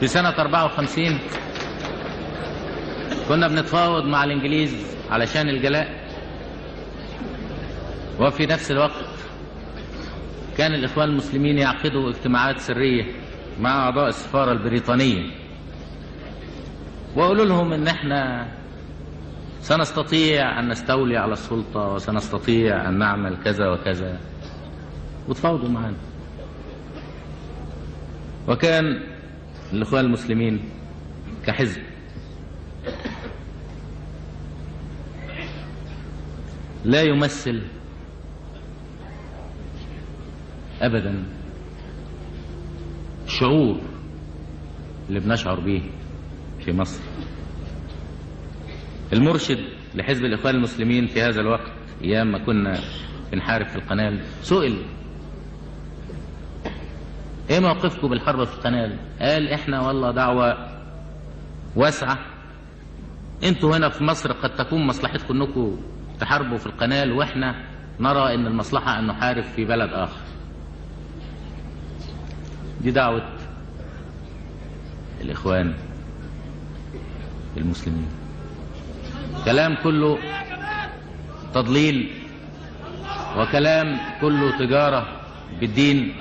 في سنة 54 كنا بنتفاوض مع الإنجليز علشان الجلاء، وفي نفس الوقت كان الإخوان المسلمين يعقدوا اجتماعات سرية مع أعضاء السفارة البريطانية، وقالوا لهم إن احنا سنستطيع أن نستولي على السلطة وسنستطيع أن نعمل كذا وكذا، وتفاوضوا معنا. وكان الإخوان المسلمين كحزب لا يمثل أبدا الشعور اللي بنشعر به في مصر. المرشد لحزب الإخوان المسلمين في هذا الوقت، أيام ما كنا بنحارب في القنال، سئل ايه موقفكم بالحرب في القنال؟ قال احنا والله دعوة واسعة، انتوا هنا في مصر قد تكون مصلحتكم انكم تحاربوا في القنال، واحنا نرى ان المصلحة ان نحارب في بلد اخر. دي دعوة الاخوان المسلمين. كلام كله تضليل وكلام كله تجارة بالدين.